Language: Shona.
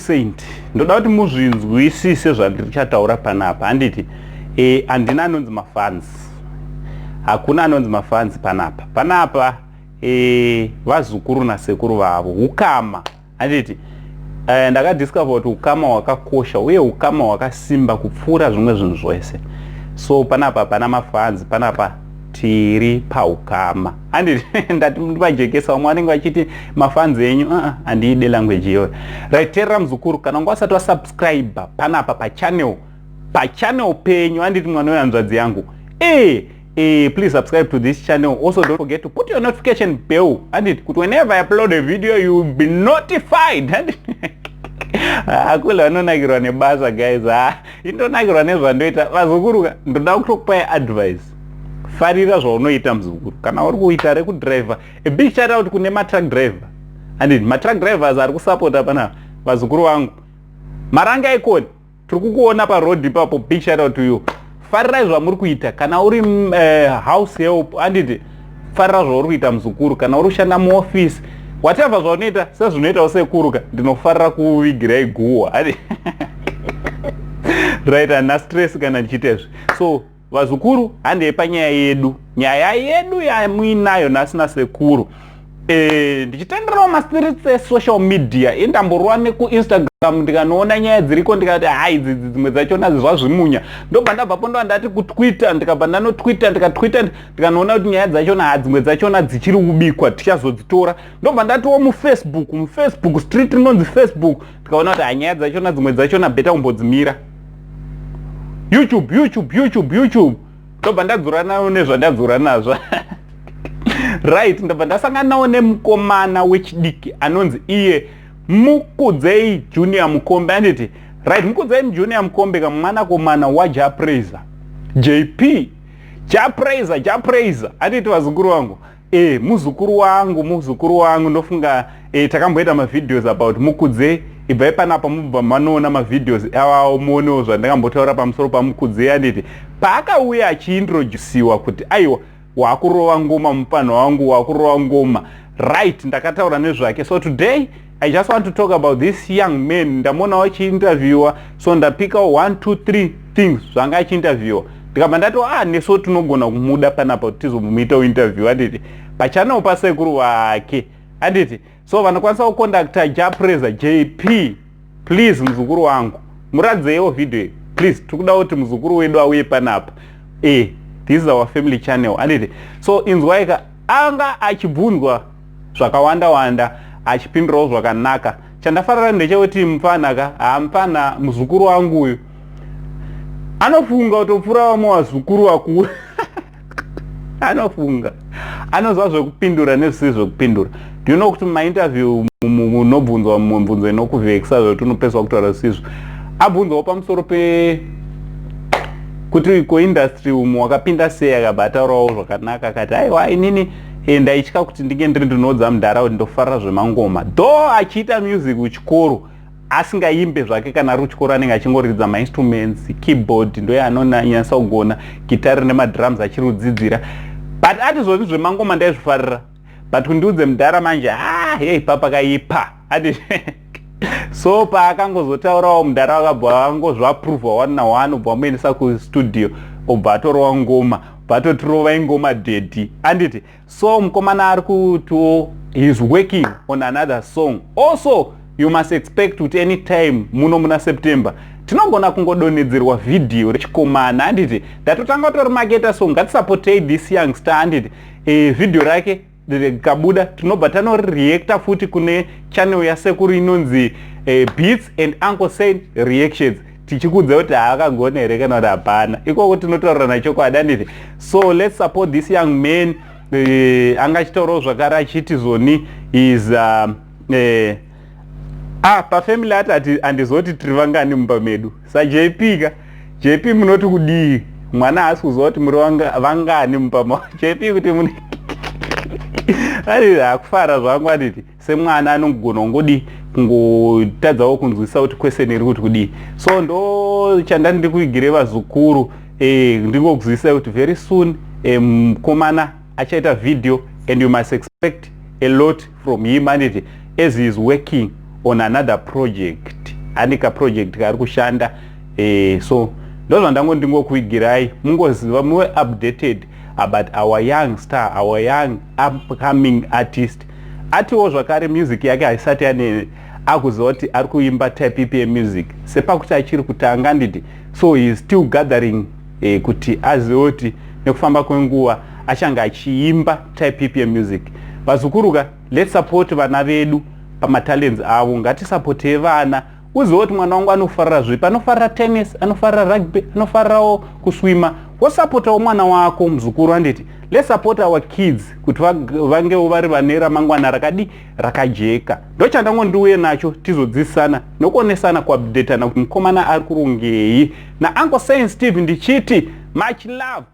Saint. Ndoda kuti muzvinzwisise zvandichataura panapa, handiti? Handina anonzi mafans, hakuna anonzi mafans panapa. Panapa vazukuru nasekuru vavo, ukama, handiti? Ndakadiscover kuti ukama hwakakosha uye ukama hwakasimba kupfuura zvimwe zvinhu zvose. So panapa hapana mafans, panapa tiri paukama, handiti? Ndati ndivajekesa, vamwe vanenge vachiti mafans enyu. Handiide language iyoyo. Right, teerera muzukuru, kana unga usati wasubscribe panapa pachannel, pachannel penyu, handiti, mwana wehanzvadzi yangu, please subscribe to this channel. Also, don't forget to put your notification bell handiti, kuti whenever I upload a video, you will be notified. Akule vanonakirwa nebasa, guys. Ha, indonakirwa nezvandoita, vazukuru. Ndoda kutokupai advice: farira zvaunoita, muzukuru. Kana uri kuita rekudriver, a big shout out kune matruck driver, handiti? Matruck drivers ari kusapota panapa, vazukuru vangu, maranga ikoni, tiri kukuona paroad ipapo. Big shout out to you. Farirai zvamuri kuita. Kana uri house help, handiti, farira zvauri kuita, muzukuru. Kana uri kushanda muoffice, whatever zvaunoita, sezvinoitawo sekuruka, ndinofarira kuvigirai guhwa. Right, handina stress kana ndichiita izvi. So vazukuru, handei panyaya yedu, nyaya yedu yamuinayo nhasi nasekuru. Ndichitenderawo mastreets esocial media, indamborova nekuInstagram, ndikanoona nyaya dziriko, ndikati hai, dzidzi dzimwe dzachona zvazvimunya. Ndobva ndabvapo, ndova ndati kuTwitter, ndikabva ndanotwitter, ndikatwitter, ndikanoona kuti nyaya dzachona, ha, dzimwe dzachona dzichiri kubikwa, tichazodzitora. Ndobva ndatiwo muFacebook, muFacebook street rinonzi Facebook, ndikaona kuti hanyaya dzachona dzimwe dzachona better kumbodzimira. YouTube, YouTube, YouTube, YouTube, ndobva ndadzura nayo nezvandadzura nazvo. Right, ndobva ndasanganawo nemukomana wechidiki anonzi iye Mukudzei Junior Mukombe, anditi? Right, Mukudzei Junior Mukombe kamwanakomana waJah Prayzah, JP, Jah Prayzah, Jah Prayzah, anditi, vazukuru vangu? Muzukuru wangu, muzukuru wangu. Ndofunga takamboita mavideos about Mukudzei. Ibvai panapa mubva manoona mavideos awawo, muonewo zvandakambotaura pamusoro paMukudzei, anditi? Paakauya achiintrodusiwa kuti aiwa, waakurova ngoma, mupanho wangu waakurova ngoma. Right, ndakataura nezvake. So today I just want to talk about this young man. Ndamuonawo achiinterviewa, so ndapikawo 1 2 3 things zvanga achiinterviewa, ndikabva ndati, ah, neso tinogona kumuda panapa kuti tizomuitawo interview, handiti, pachannel pasekuru vake, handiti? So vanokwanisa kucontacta Jah Prayzah JP, please, muzukuru wangu, muradzeiwo video, please. Tiri kuda kuti muzukuru wedu auye panapa. This is our family channel, handiti? So inzwaika, anga achibvunzwa zvakawanda wanda, achipindurawo zvakanaka. Chandafarira ndechekuti mufanaka, hamufana, muzukuru wangu uyu anofunga kutopfuura vamwe vazukuru vakuru. Anofunga, anoziva zvekupindura nezvisiri zvekupindura. Do you know kuti mumainterview munobvunzwa mumwe mubvunzo inokuvhekisa zvekuti unopedzwa kutaura zvisizvo? Abvunzwawo pamusoro pe kuti kuindustry umu wakapinda sei, akabva ataurawo zvakanaka, akati aiwa, inini ndaitya kuti ndinge ndiri ndinodza mudhara kuti ndofarira zvemangoma, though achiita music kuchikoro, asingaimbe zvake. Kana ari kuchikoro anenge achingoridza mainstruments, keyboard ndoyaanonyanyisa kugona, gitari nemadrums achiri kudzidzira. But ati zvoni zvemangoma ndaizvifarira, but kundiudze mudhara manje, ah, hei, papakaipa ati. So paakangozotaurawo mudhara, wakabva angozvaaprovha one naone, ubva wamuendesa kustudio, ubva atorova ngoma, ubva atotirova ingoma daddy, anditi? So mukomana ari kutiwo he is working on another song also. You must expect kuti anytime muno muna September tinogona kungodonhedzerwa vhidhiyo rechikomana, handiti? Ndatotanga kutorimaketa, so ngatisapotei this young star, handiti? Vhidhiyo rake rikabuda, tinobva tanorireacta futi kune channel yasekuru inonzi Beats and Uncle Saint Reactions, tichikudza kuti haakagona here kana kuti hapana. Ikoko tinotaurirana chokwadi, handiti? So let's support this young man. Anga achitaurawo zvakare achiti zoni is ah, pafamily ati handizoti tiri vangani mumba medu saJP ka. JP, munoti kudii? Mwana haasi kuziva kuti muri vangani mumba ma JP, kuti mune ani. Hakufara zvangu, anditi? Semwana anogona kungodi kungotadzawo kunzwisisa kuti question iri kuti kudii. So ndo chandani ndiri kuigire vazukuru, ndingokuzwisai kuti very soon mukomana achaita video and you must expect a lot from him, anditi, as he is working on another project. Ane kaproject kaari kushanda. So ndozvandango ndingokuigirai, mungoziva, muve updated about our young star, our young upcoming artist. Atiwo zvakare music yake haisati ane akuziva kuti ari kuimba type ipi yemusic, sepakuti achiri kutanga, nditi. So he is still gathering kuti azive kuti nekufamba kwenguva achange achiimba type ipi yemusic. Vazukuruka, let's support vana vedu pamatalents avo. Ngatisapotei vana. Uzive kuti mwana wangu anofarira zvipi: anofarira tennis, anofarira rugby, anofarirawo kuswima. Wosapotawo mwana wako, muzukuru, anditi. Let's support our kids kuti vangewo vari vane ramangwana rakadi rakajeka. Ndochandango ndiuye nacho, tizodzidzisana nokuonesana, kuupdatana kuti mukomana ari kurongei. NaUncle Saint Steve ndichiti much love.